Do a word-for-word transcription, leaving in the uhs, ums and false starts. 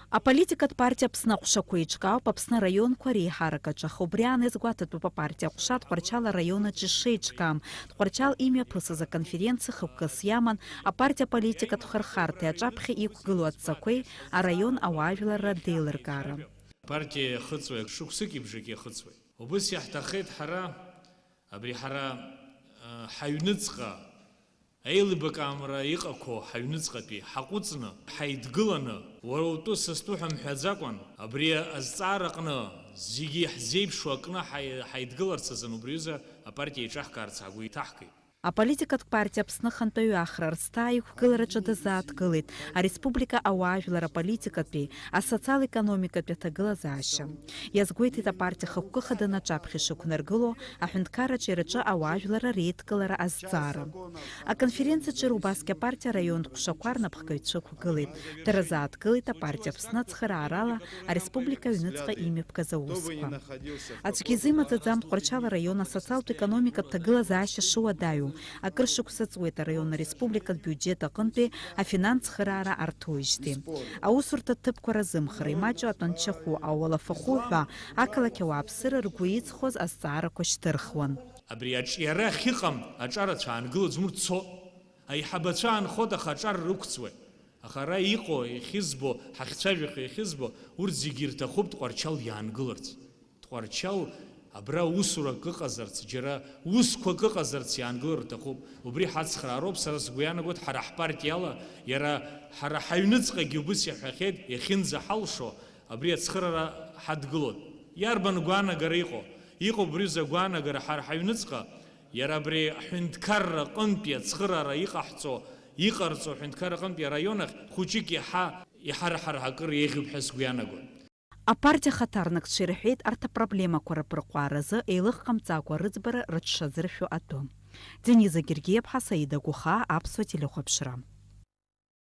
Аполитикатә партиа Аԥсны аҟәшақәа еиҿкаауп Аԥсны араионқәа реиҳарак аҿы, аха убри аан иазгәаҭатәуп апартиа аҟәша Тҟәарчал араион аҿы ишеиҿкаам. Тҟәарчал имҩаԥысыз аконференциа хықәкыс иаман апартиа аполитикатә хырхарҭеи аҿаԥхьа иқәгылоу адҵақәеи араион ауаажәларра деилыркаара. Апартиа иахыҵуеит, шықәсыки бжаки иахыҵуеит. Убыс иаҳҭаххеит ҳара, абри ҳара, э, ҳаҩныҵҟа, аилибакаамра иҟақәоу ҳаҩныҵҟатәи ҳаҟәыҵны, ҳаидгыланы, уара утәы са стәы ҳәа мҳәаӡакәан, абри азҵаара аҟны зегьы иаҳзеиԥшу акны ҳаи-, ҳаидгыларц азын убри аҩыза апартиа еиҿаҳкаарц ҳгәы иҭаҳкит. Аполитикатә партиа Аԥсны ахантәаҩы Ахра Арсҭаа иқәгылараҿы дазааҭгылеит ареспублика ауаажәлар аполитикатәи, асоциал-економикатәи аҭагылазаашьа. Иазгәеиҭеит апартиа хықәкы хаданы аҿаԥхьа ишықәнаргыло аҳәынҭқарра аҿиараҿы ауаажәларра реидкылара азҵаара. Аконференциаҿы убасгьы апартиа араионтә ҟәшақәа рнапхгаҩцәа ықәгылеит. Дара зааҭгылеит апартиа Аԥсны ацхыраарала ареспублика аҩныҵҟа имҩаԥгаз аусқәа. Аӡәгьы изымаӡаӡам Тҟәарчал араион асоциалтә-економикатә ҭагылазаашьа шыуадаҩу. Акыр шықәса ҵуеит араион ареспубликатә биуџьет аҟынтәи афинанс цхыраара арҭоижьҭеи. Аусурҭа ҭыԥқәа разымхара, имаҷу атәанчахәы, ауалафахәы ҳәа ақалақь ауааԥсыра ргәы иҵхоз азҵаарақәа шьҭырхуан. Абри аҿиара ахьыҟам аҿарацәа аангылаӡом, урҭ цо. Аиҳабацәа аанхоит, аха аҿар рықәҵуеит. Аха ара иҟоу, иахьызбо, ҳахьцәажәахьоу иахьызбо, урҭ зегьы ирҭахуп Тҟәарчал иаангыларц. Тҟәарчал абра усурак ыҟазарц, џьара усқәак ыҟазарц иаангылар рҭахуп. Убри ҳацхраароуп, сара сгәы иаанагоит, ҳара ҳпартиала, иара ҳара ҳаҩныҵҟагьы убыс иаҳәахьеит, иахьынӡаҳалшо, абри ацхыраара ҳадгылоит. Иарбан гәаанагара иҟоу? Иҟоуп убри рзы агәаанагара ҳара ҳаҩныҵҟа, иара абри аҳәынҭқарра аҟынтәи ацхыраара иҟаҳҵо, иҟарҵо аҳәынҭқарра аҟынтәи араион ахь хәыҷык иаҳа иҳарҳар акыр еиӷьуп ҳәа сгәы иаанагоит. Апартиа ахаҭарнакцәа ирҳәеит арҭ апроблемақәа рыԥырҟәааразы еилыхҟамҵакәа рыӡбара рыҽшазыршәо атәы. Дениза Гергиаԥҳа, Саида Гәыхаа, Аԥсуа телехәаԥшра.